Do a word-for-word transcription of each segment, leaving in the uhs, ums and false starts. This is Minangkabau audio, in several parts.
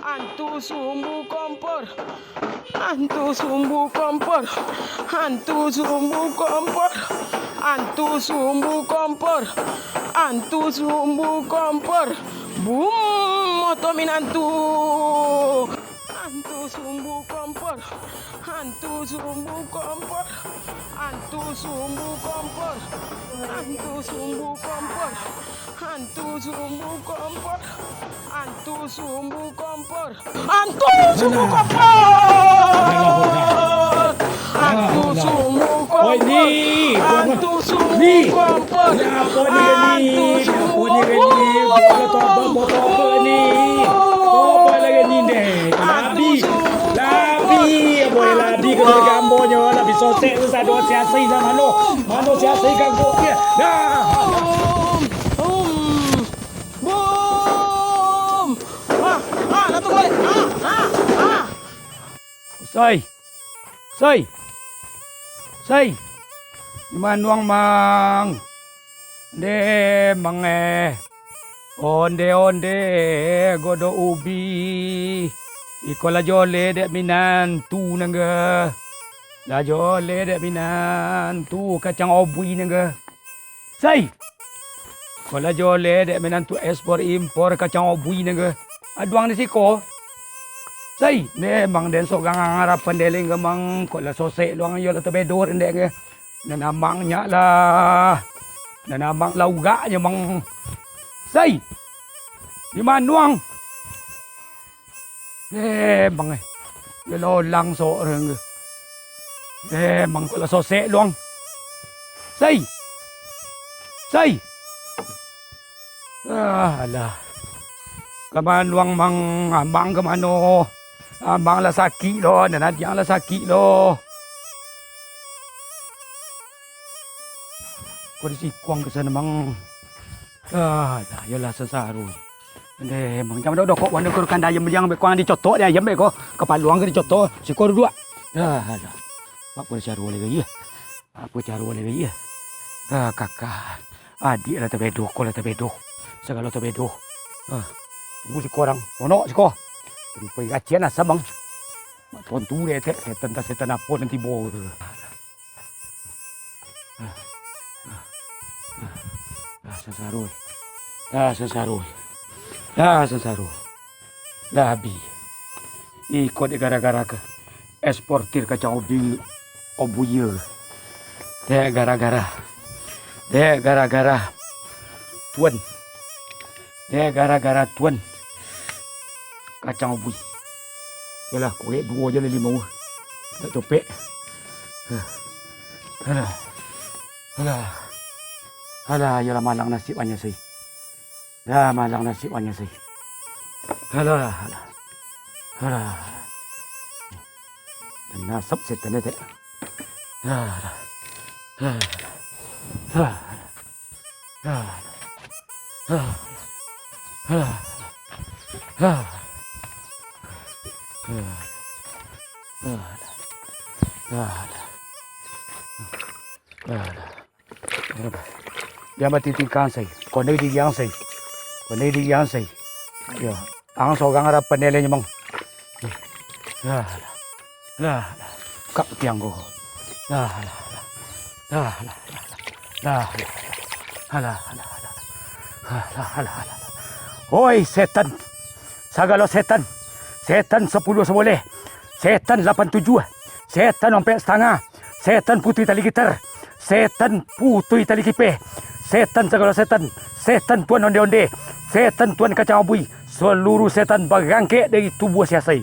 Antu sumbu kompor, antu sumbu kompor, antu sumbu kompor, antu sumbu kompor, antu sumbu kompor. Bum, moto minantu. Antu sumbu kompor, antu sumbu kompor, antu sumbu kompor, antu sumbu kompor, antu sumbu kompor, antu sumbu kompor, antu sumbu kompor, antu sumbu kompor, antu sumbu kompor, antu sumbu kompor. Labi, labi, boy, labi ka gambonyo, labi sosek tu sado siasai lah mano. Mano siasai ganggu dia. Nah. Bum. Bum. Ah, ah, Datuk Kolek. Ah, ah, ah. Sai. Sai. Sai. Di manuang, Mang? Nde, Mang, eh. Onde-onde, godok ubi. Iko lah joleh dek minantu nangga. Lah joleh dek minantu kacang obui nangga. Sai! Ko lah joleh dek minantu ekspor impor kacang obui nangga. Aduang di siko. Sai, memang den sorang harapan dek lengga, Mang. Ko lah sosek luang, iyo lah tabedo dek nangga. Nan amang nyak lah. Nan amang lah ugaknyo, Mang. Sai! Di manuang? Eh, Mang, eh. Yo lolang sorang ke. Eh, Mang, ko lah sosek luang. Sai! Sai! Ah, alah. Ka manuang, Mang, amang ka mano? Amang lah sakik lo, nan adiang lah sakik lo. Ko disikuang ka sano, Mang. Ah, dah, yolah, sansaro. Ndeh, Mang, jam dok dokok wan ko kandai ayam, jangan beko dicotok dek ayam beko. Kapaluang ka dicotok, siko duduak. Ah, alah. Mak ko disaro lagi, ya. Apo caro lai, ya? Ah, kakak. Adiak lah tabedo, ko lah tabedo. Sagalo tabedo. Ah, tunggu siko urang. Onok siko. Rupai gacian asa, Bang. Mak tontu dek etek, setan tah setan apo nan tibo. Ah, ah, ah, ah, sansaro. Ah, sansaro. Ah, sansaro. Lah abih. Iko dek gara-gara ka eksportir kacang obi-, obuya. Dek gara-gara. Dek gara-gara tuan. Dek gara-gara tuan. Kacang obui. Yalah, korek duo je lah limau. Tak copek. Alah. Alah. Alah, yalah malang nasib anya sai. Dah malang nasib anya sai. Alah, alah. Alah. Nasab setan etek. Alah. Alah. Alah. Alah. Alah. Alah. Alah. Alah. Alah. Alah. Jan batitingkang sai. Konai diri ang sai. Konai diri ang sai. Yo, ang sorang harapan nilai nyemang. Lah, lah, lah. Kak tiang ko. Lah, lah, lah. Lah, lah, lah, lah. Lah, lah, lah. Alah, alah, alah, alah. Oi, setan. Sagalo setan. Setan sapuluah saboleh. Setan lapan tujuah. Setan ompek satangah. Setan putui tali gitar, setan putui tali kipeh, setan sagalo setan, setan tuan onde-onde, setan tuan kacang abui, saluruh setan barangkek dari tubuah si Asai.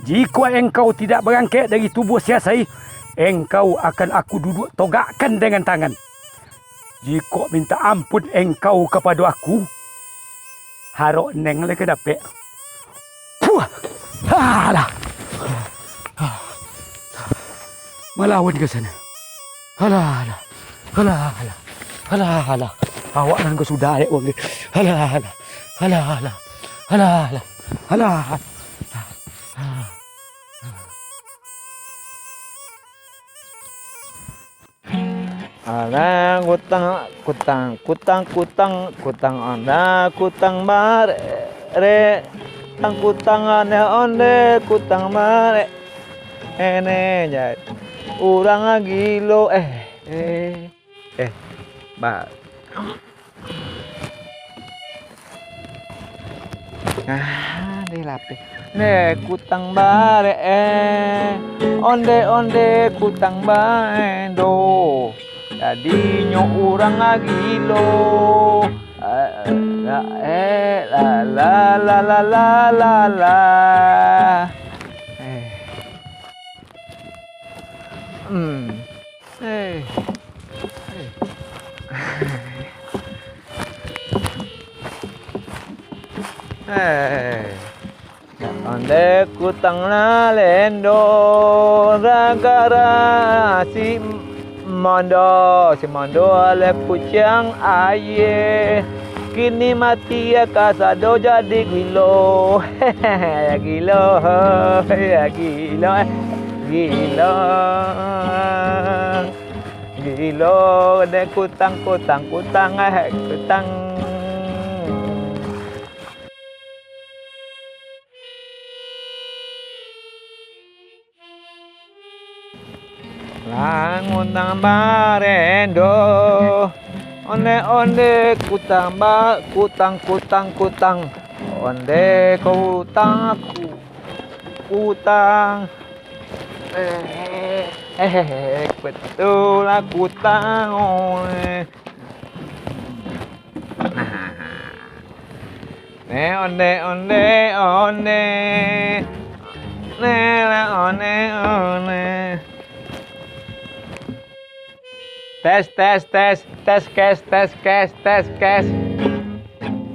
Jikok engkau tidak barangkek dari tubuah si Asai, engkau akan aku duduak togakkan dengan tangan. Jikok mintak ampun engkau kapado aku, harok neng lai ka dapek. Puah! Alah! Malawan ka sinan. Alah, alah. Alah, alah. Alah, alah. Awak nan ka sudah dek wong. Alah, alah. Alah, alah. Alah, alah. Alah. Alah, kutang, kutang, kutang, kutang, kutang, alah, kutang barek. Kutang-kutang, ondeh-ondeh kutang barek. Ene jadi urang gilo, eh, eh, eh, ba-, ah, deh lapeh. Neh kutang barek, eh, ondeh-ondeh kutang barek do. Jadinyo urang gilo. Ah, eh, la, la. Eh. Hmm. Eh. Eh. Eh. Ondeh kutang lalendo, gara-gara si Mondo, si Mondo aleh puciang aie. Kini mati ya kasado jadi gilo. Ya gilo, ya gilo, eh, gilo. Gilo, dek kutang, kutang, kutang, eh, kutang. Lah ngundang barendo, onde-onde kutang ba-, kutang, kutang, kutang, onde kutang, ku-, kutang, eh, eh, eh, betul lah kutang, oh, eh. Nah. Ne, onde, onde, onde. Ne, lah, onde, onde. Tes, tes, tes, tes, kes, tes, kes, tes, kes.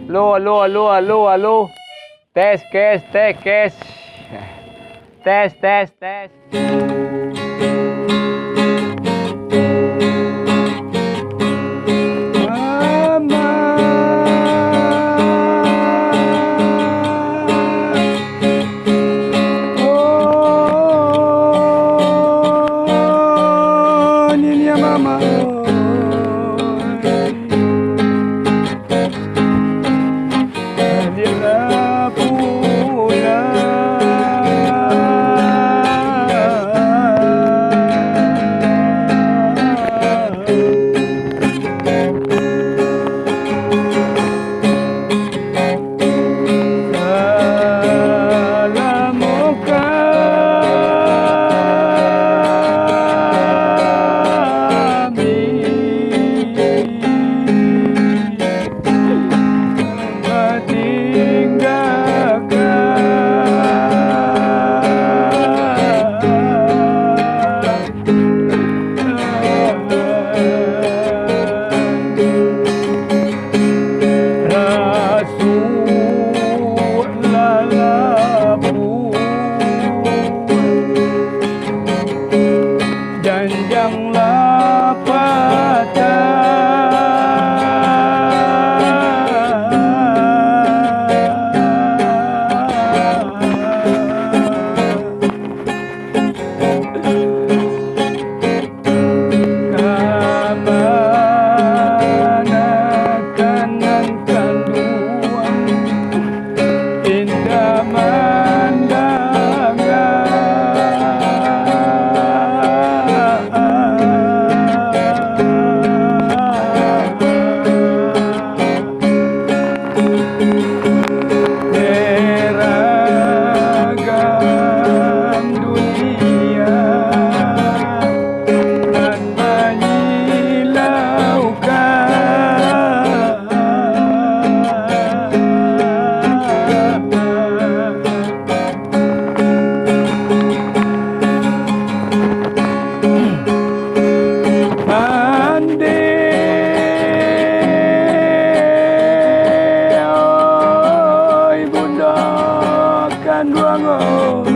Alo, alo, alo, alo, alo. Tes, kes, tes, kes. Tes, tes, tes. Mama. Oh, Ninia Mama. Janjang lah patah. Kamanakan nan kanduang indak mandanga. Beragam dunia nan manyilaukan. Mande, oi Bunda kanduang, oh.